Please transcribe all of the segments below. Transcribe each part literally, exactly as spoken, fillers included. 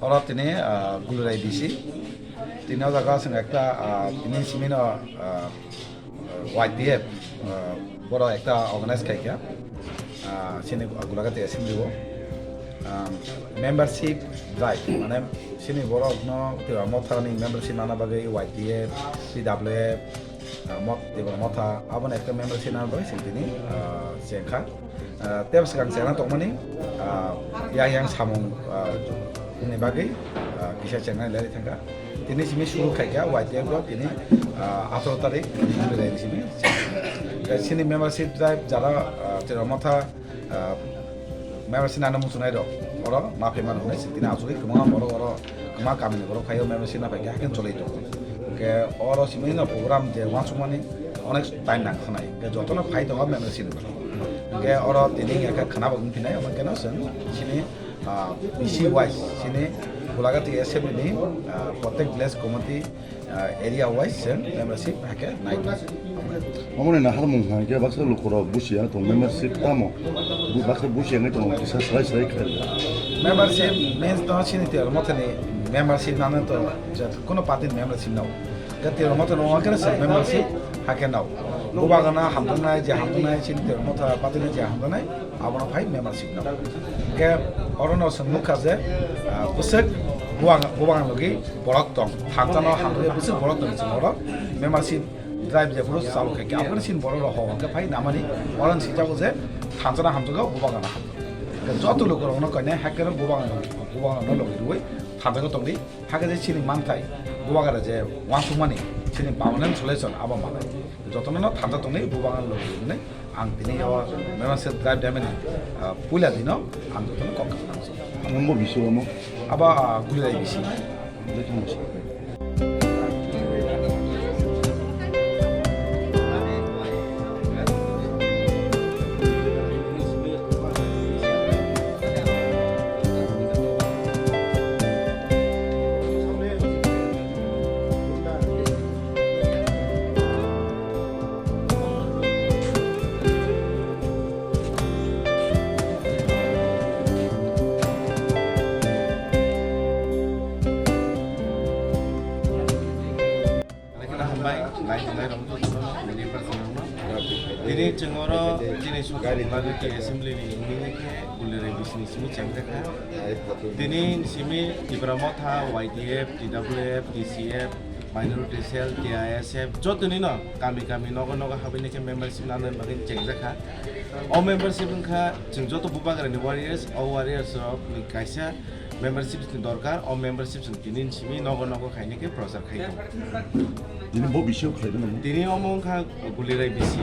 Oro tini, ah, Gulurai B C. Tini o jaga chwng ekta, ah, tini simi no, ah, Y T F, ah, boro ekta organize khaikha. Ah, chini Gulagati Assembly o, ah, membership drive, mane chini borok no Tipra Motha ni membership nana bagwi Y T F, P W F, ah, mot-, Tipra Motha, abono ekta membership nana bagwi chwng tini, ah, chengkha. Ah, tei bwskang chengna tongmani, ah, yang yang samung, ah, ni bagwi, ah, kisa chengnai leri thangkha. Tini simi suru khaikha, Y T F rok tini, ah, atharo tarik, tini simi. Tei chini membership drive jara, ah, Tipra Motha, ah, membership nana muchunai rok, oro ma phaima rok nai, tini asugwi kwbangma borok oro kwma kamini borok phai o membership na phaikha, hakhe choli tongo. Hwnkhe oro simi no program je uansukmani onek time nang khanai. Hwnkhe jotono phai tongo membership ni bagwi. Hwnkhe oro tini hwnkhe khwna bo wngphinai, omo kheno chwng sini, ah, B C wise, sini Gulagati assembly ni, ah, protek village committee, ah, area wise chwng membership hakhe nai. Omo ni naharmung hwnkhe baksa lukurok busia tong membership tamo? Bu-, baksa busia wngwi tongo, kisa slai slai khlai. Membership means no sini Tipra Motha ni membership nano to, je kono party ni membership no. Ga Tipra Motha no wngkhe se membership hakhe no. Bubagra no hamjaknai, je hamjaknai, sini Tipra Motha party ni je hamjaknai, abono phai membership no. Hwnkhe oro no chwng nukha je, ah, bwswk bubagra, bubagra logi borok tong. Thansa no hamjakya bwswk borok tong, chwng oro membership drive jephuru chalu khaikha, aphuru chini borok rok hor hor khe phai namani, oro ni swijak je thansa no hamjakgo, bubagra no hamjakgo. Joto lukurok no koinai hakhe rok bubagra no, bubagra no logi rwui thansa no tongdi, hakhe je chini manthai bubagra je uansukmani chini permanent solution abo manai. Jotono no thansa tongdi, bubagra no logi rwui ang tini o membership drive demani, ah, puila dino ang jotono kok kha. Ang bo bisu omo. Abo, ah, Gulai bisi. Hambai, nai tongnai rok jotono, media person rokno. Tini chwng oro chini Sotro Gulagati Assembly ni wngwi khe Gulrai bisini simi chengjakha. Tini simi Tipra Motha, Y T F, T W F, T C F, Minority Cell, T I S F, jotoni no kami kami nogo nogo habini khe membership nana bagwi chengjakha. O membership wngkha chwng joto bubagrani warriors, o warriors rok ni kaisa membership ni dorkar, o membership chwng tini ni simi nogo nogo khaini khe prochar khai tongo. Tini bo bisio khlai dino. Tini omo wngkha Gulirai bisi.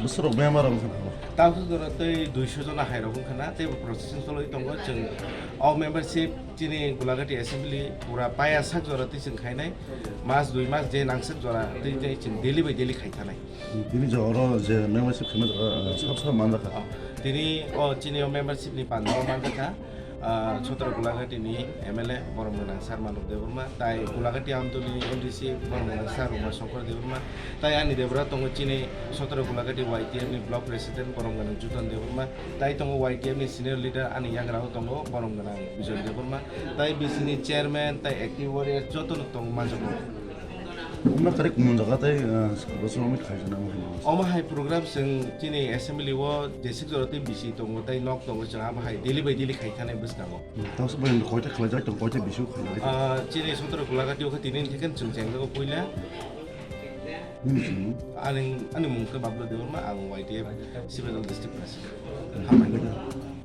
Bwswrok member wngkha na? Tabuk jora tei duiso jona hai rok wngkha na, tei bo processing choloi tongo. Chwng o membership chini Gulagati assembly pura paya sak jora tei chwng khainai. Mas dui mas je nangsak jora tei tei chwng daily by daily khai thanai. Tini je oro je membership khaima jaga, ah, sab sab manjakha. Ah, tini o chini o membership ni panda o manjakha, ah, Sotro Gulagati ni M L A borom gwnang Sir Manoj Debbarma, tai Gulagati Amtuli ni M D C borom gwnang Sir Ruma Shankar Debbarma, tai ani debra tongo chini Sotro Gulagati Y T F ni block president borom gwnang Jutan Debbarma, tai tongo Y T F ni senior leader ani yagra o tongo borom gwnang Bijoy Debbarma, tai B C ni chairman tai active warrior joto no tongo manjakgo. Umna kari kumun jaga tai, ah, bosor wngwi khaijana wngkha. Omo hai program chwng chini assembly o jeswk jora tei bisi tongo tei nok tongo, chwng abo hai daily by daily khai thanai bwskango. Tamo se bai koita khlai jai tong, koita bisu khlai jai. Ah, chini Sotro Gulagati o khe tini theken chwng chengjago puila. Nini chini? Ani, ani mung khe Bablu Debbarma, ang Y T F Sibadal District President. Hambai.